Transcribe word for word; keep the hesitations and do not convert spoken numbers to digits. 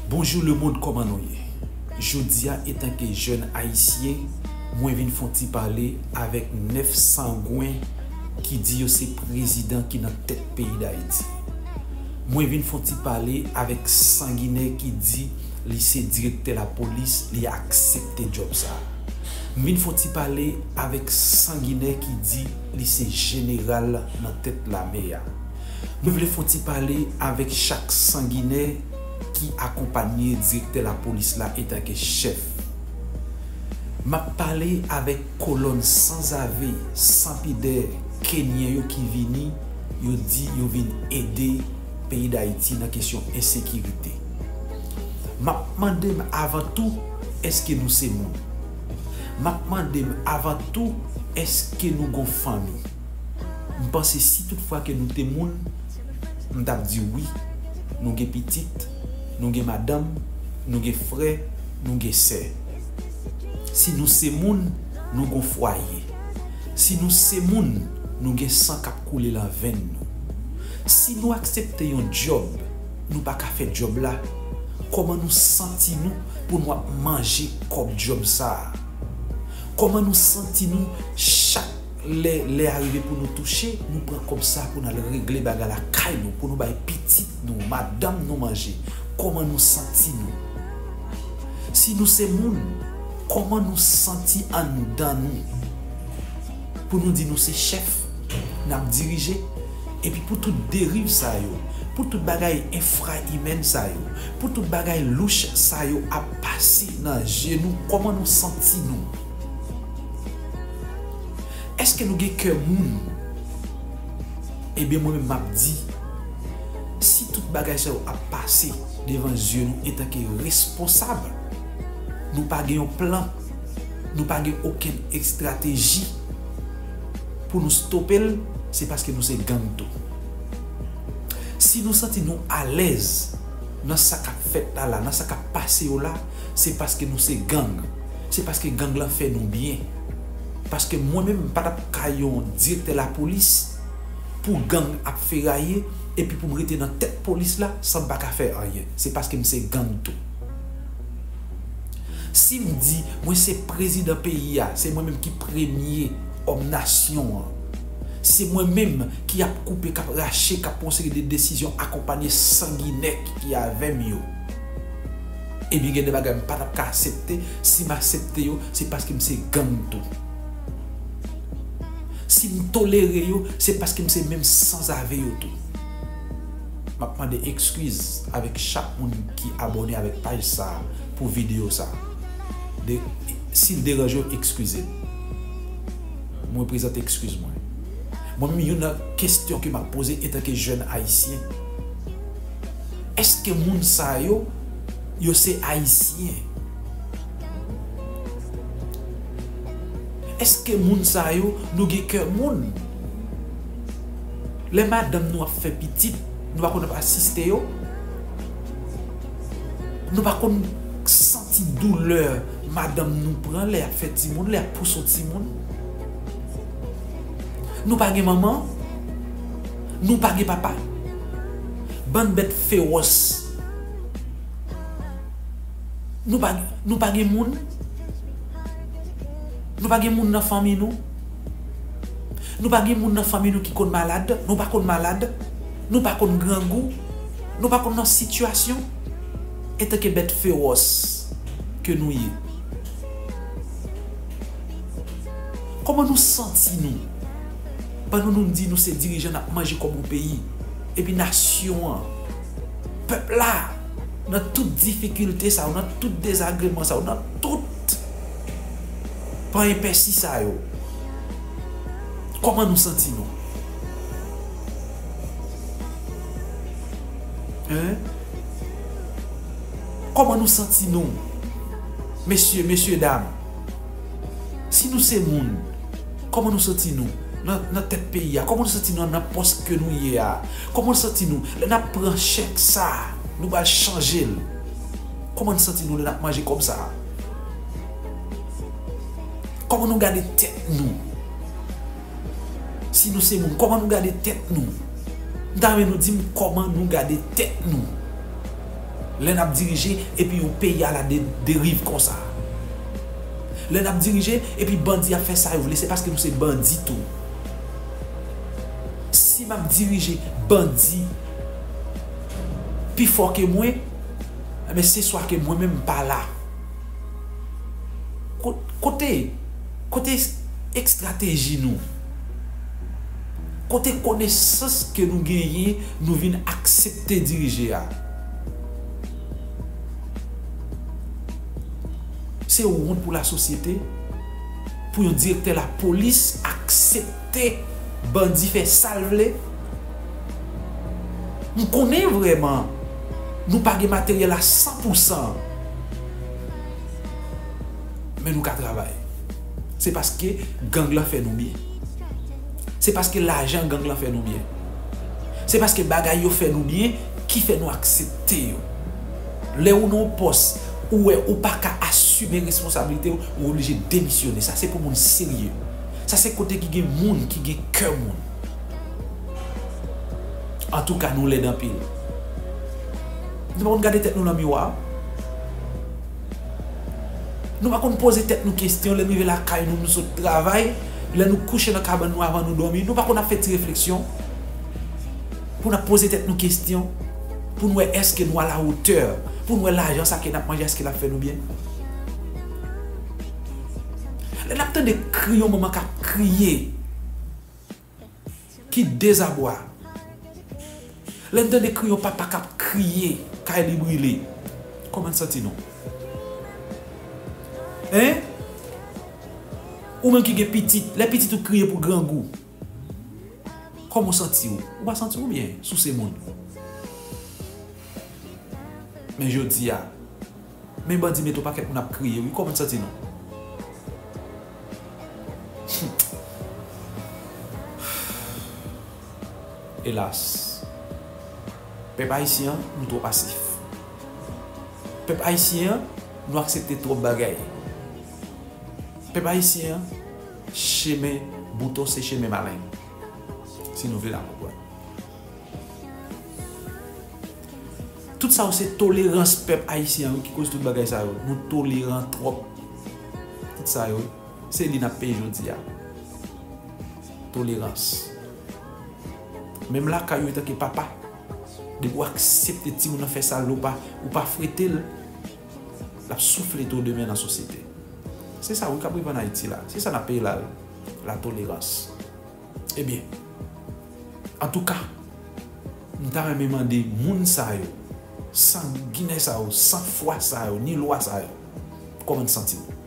Bonjou lemonn, kòman nou ye? Jodi a, etanke jèn ayisyen, mwen vin fè yon ti pale avèk nèf sangwen ki di yo se prezidan ki nan tèt peyi Dayiti. Mwen vin fè yon ti pale avèk sanginè ki di li se direktè lapolis, li aksepte djòb sa a. M vin fè yon ti pale avèk sanginè ki di li se jeneral nan tèt lame a. Nou vle fè yon ti pale avèk chak sanginè ki akonpanye direktè lapolis la etanke chèf. M ap pale avèk kolòn sanzave, sanpidè kenyen yo ki vini, yo di yo vin ede peyi Dayiti nan kesyon ensekirite. M ap mande m avan tou, èske nou se moun? M ap mande m avan tou, èske nou gon fanmi? M panse si tout fwa ke nou te moun, m t ap di wi, nou gen pitit, nou gen madanm, nou gen frè, nou gen sè. Si nou se moun, nou gon fwaye. Si nou se moun, nou gen san k ap koule lan venn nou. Si nou aksepte yon djòb, nou pa ka fè djòb la, kòman nou santi nou pou nou ap manje kòb djòb sa a? Kòman nou santi nou chak lè, lè a rive pou nou touche, nou pran kòb sa pou n al regle bagay lakay nou, pou nou bay pitit nou, madanm nou manje? Kòman nou santi nou? Si nou se moun, kòman nou santi anndan nou? Pou nou di nou se chèf, n ap dirije, epi pou tout deriv sa yo, pou tout bagay enfra-imèn sa yo, pou tout bagay louch sa yo ap pase nan je nou, kòman nou santi nou? Èske nou gen kè moun? Ebyen, mwen menm m ap di, si tout bagay sa yo ap pase devan zye nou etanke responsab, nou pa gen yon plan, nou pa gen okenn estrateji pou nou stope l, se paske nou se gang tou. Si nou santi nou alèz nan sa k ap fèt la la, nan sa k ap pase yo la, se paske nou se gang. Se paske gang lan fè nou byen. Paske mwen menm, m pa t ap ka yon direktè lapolis pou gang ap feraye, epi pou m rete nan tèt polis la san m pa ka fè anyen. Se paske m se gang tou. Si m di mwen se prezidan peyi a, se mwen menm ki premye òm nasyon an. Se mwen menm ki ap koupe, k ap rache, k ap pran yon seri de desizyon akonpanye sanginè ki avè m yo. Ebyen, gen de bagay m pa t ap ka aksepte, si m aksepte yo, se paske m se gang tou. Si m tolere yo, se paske m se menm sanzave yo tou. M ap mande ekskiz avèk chak moun ki abòne avèk paj sa a pou videyo sa a. De, si l deranje w, ekskize m. Mwen prezante ekskiz mwen. Mwen menm, youn nan kesyon ke m ap poze etanke jèn ayisyen, èske moun sa yo, yo se ayisyen? Èske moun sa yo, nou gen kè moun? Lè madanm nou ap fè pitit, nou pa konn ap asiste yo? Nou pa konn santi doulè madanm nou pran lè y ap fè timoun, lè y ap pouse yon timoun? Nou pa gen manman? Nou pa gen papa? Bann bèt fewòs. Nou pa, nou pa gen moun? Nou pa gen moun nan fanmi nou? Nou pa gen moun nan fanmi nou ki konn malad? Nou pa konn malad? Nou pa konn grangou? Nou pa konn nan sitiyasyon? Etanke bèt fewòs ke nou ye, kòman nou santi nou? Pandan nou di nou se dirijan, n ap manje kòb yon peyi, epi nasyon an, pèp la, nan tout difikilte sa yo, nan tout dezagreman sa yo, nan tout panyèpèsi sa yo, kòman nou santi nou? Hein? Kòman nou santi nou? Mesye, mesye dam, si nou se moun, kòman nou santi nou nan, nan tèt peyi a? Kòman nou santi nou nan pòs ke nou ye a? Kòman nou santi nou lè n ap pran chèk sa a, nou pral chanje l? Kòman nou santi nou lè n ap manje kòb sa a? Kòman nou gade tèt nou? Si nou se moun, kòman nou gade tèt nou? M ta renmen nou di m kòman nou gade tèt nou. Lè n ap dirije epi yon peyi a la de-, deriv konsa. Lè n ap dirije epi bandi ap fè sa yo vle, se paske nou se bandi tou. Si m ap dirije bandi pi fò ke mwen, enben se swa ke mwen menm m pa la. Ko-, kote, kote estrateji nou? Kote konesans ke nou genyen, nou vin aksepte dirije a? Se yon wont pou lasosyete, pou yon direktè lapolis aksepte bandi fè sa l vle. M konnen vrèman, nou pa gen materyèl a san pou san. Men nou ka travay. Se paske gang lan fè nou byen. Se paske lajan gang lan fè nou byen. Se paske bagay yo fè nou byen ki fè nou aksepte yo. Lè ou nan yon pòs, ou wè ou pa ka asime responsablite w, ou oblije demisyone. Sa se pou moun serye. Sa se kote ki gen moun, ki gen kè moun. Antouka, nou lèd anpil. Nou pa konn gade tèt nou nan miwa. Nou pa konn poze tèt nou kesyon lè nou rive lakay nou, nou sot travay, lè nou kouche nan kabann nou avan nou dòmi. Nou pa konn ap fè ti refleksyon pou n ap poze tèt nou kesyon, pou n wè èske nou alawotè, pou n wè lajan sa ke n ap manje, èske l ap fè nou byen. Lè n ap tande kri yon manman k ap kriye, ki dezabwa. Lè n tande kri yon papa k ap kriye, kay li brile. Kòman n santi nou? Hein? Ou menm ki gen pitit, lè pitit ou kriye pou grangou, kòman w santi w? Ou pa santi w byen si w se moun. Men jodi a, men bandi mete yon pakèt moun ap kriye, wi, kòman n santi nou? Elas, pèp ayisyen an, nou twò pasif. Pèp ayisyen an, nou aksepte twòp bagay. Pèp ayisyen an, chemen bouton se chemen malen. Si nou vle n ap konprann. Tout sa yo se tolerans pèp ayisyen an wi ki koz tout bagay sa yo. Nou toleran twòp. Tout sa yo, se li n ap peye jodi a. Tolerans. Menm lakay ou etanke papa, depi w aksepte timoun nan fè sa l, ou pa, ou pa frete l, l ap souflete w demen nan sosyete. Se sa wi k ap rive ann Ayiti la. Se sa n ap peye la wi. La tolerans. Ebyen, antouka, m ta renmen mande moun sa yo, sanginè sa yo, san fwa sa yo, ni lwa sa yo, kòman n santi nou?